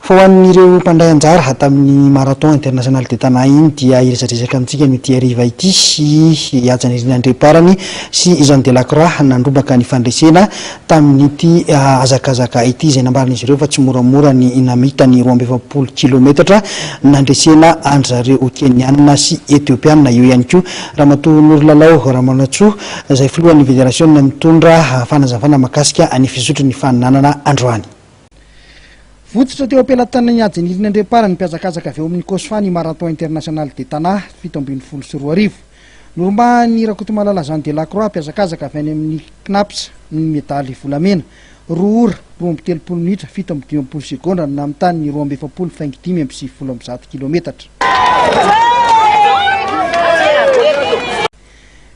Fa ho an'ireo mpandray anjara tamin'ny Marathon International de Tana iny dia hiresadresaka amintsika amin'ity hariva ity i Hajanirina Andriamparany sy i Jean Delacroix nandrombaka ny fandresena tamin'ity hazakazaka ity izay nambaran'izy ireo fa tsy moramora ny namita ny 42 kilometatra nandresena an-dry zareo Keniana sy Etiopiana. Eo ihany koa Ramatoa Norolalao Ramanantsoa izay filohan'ny federasiona mitondra fanazavana mahakasika ny fizotry ny faninanana androany. Votsotra teo am-pelatanan'i Hajanirina Andriamparany, mpihazakazaka avy ao amin'ny Cosfa ny Marathon International de Tana 2017. Norombahan'i Rakotomalala Jean de la Croix, mpihazakazaka avy any amin'ny Cnaps, ny medaly volamena. Roa ora, 32 minitra, 57 segondra no namitany ny 42 faingo 195 kilometatra.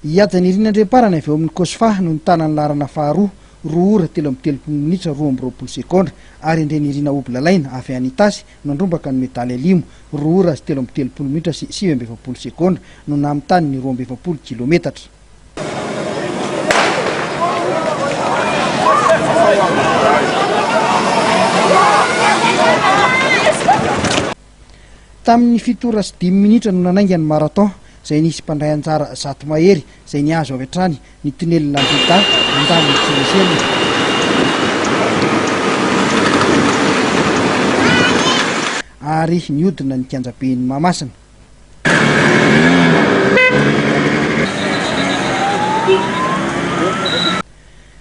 I Hajanirina Andriamparany avy ao amin'ny Cosfa no nitana ny laharana faharoa, roa ora, 33 minitra, 22 segondra, ary Andrianirina Hobilalaina avy any Itasy nandrombaka ny medaly alimo, roa ora sy 33 minitra sy 49 segondra no namitany ny 42 kilometatra. Tamin'ny fito ora sy dimy minitra no nanainga ny marathon, izay nisy mpandray anjara 100 mahery izay nihazo avy hatrany ny tonelina Ambohidahy nandalo ny Tsireselina ary nihodina ny kianjaben'i Mahamasina.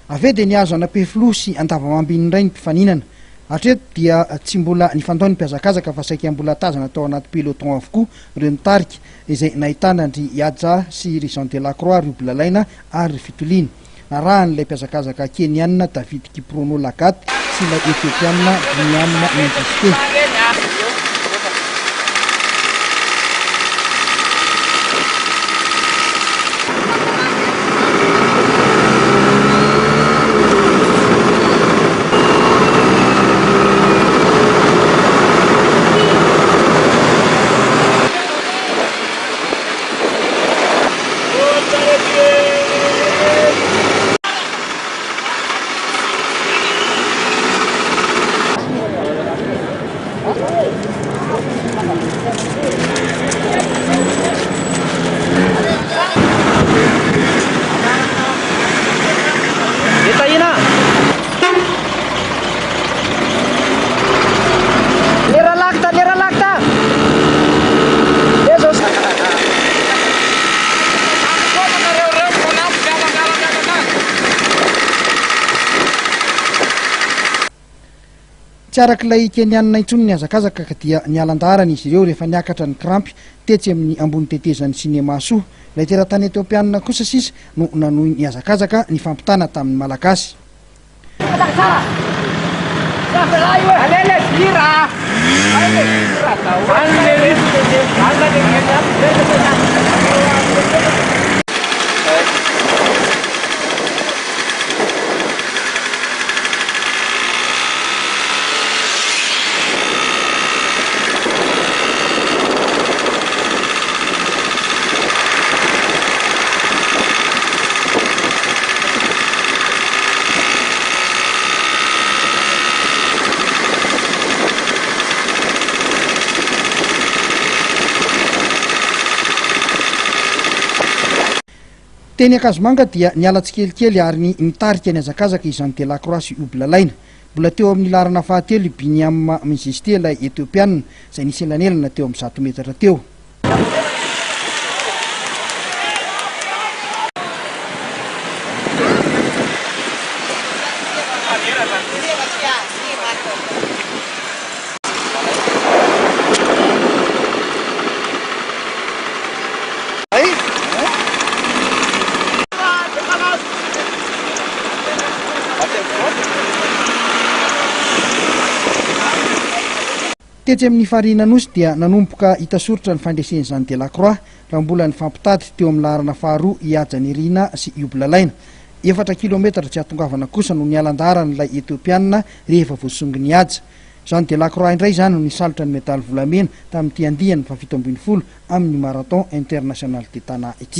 Avy eo dia nihazo an'Ampefiloha sy Andavamamba indray ny mpifaninana. Hatreto dia tsy mbola nifandao ny mpihazakazaka fa saika mbola tazana tao anaty peloton avokoa ireo nitarika, izay nahitana an-dry Ihaja sy ry Jean Delacroix, ry Obilalaina ary ry Fitoliana. Narahan'ilay mpihazakazaka Keniana David Kiprono Lagat sy ilay Etiopiana Biniam Mengiste. Tsy arak'ilay Kenianina intsony ny hazakazaka ka dia niala an-daharana izy ireo rehefa niakatra ny krampy tetsy amin'ny ambony tetezan'ny Sinema Soa. Ilay teratany Etiopianina kosa sisa no nanohy ny hazakazaka nifampitana tamin'ny Malagasy. Teny Ankazomanga dia niala tsikelikely ary ny nitarika ny hazakazaka i Jean Delacroix sy Obilalaina. Mbola teo amin'ny laharana fahatelo i Biniam Mengistu ilay Etiopiana izay nisy elanelana teo amin'ny 100 metatra teo. Tetsy amin'ny farihin'Anosy dia nanomboka hita soritra ny fandresen'i Jean Delacroix raha mbola nifampitady teo amin'ny laharana faharoa i Haja Nirina sy i Obilalaina. Efatra kilometatra tsy hahatongavana kosa no nialan-daharan'ilay Etiopiana rehefa voasongon'i Haja. Jean Delacroix indray izany no nisalotra ny medaly volamena tamin'ity andiany fahafito ambin'ny folo amin'ny Marathon International de Tana ity.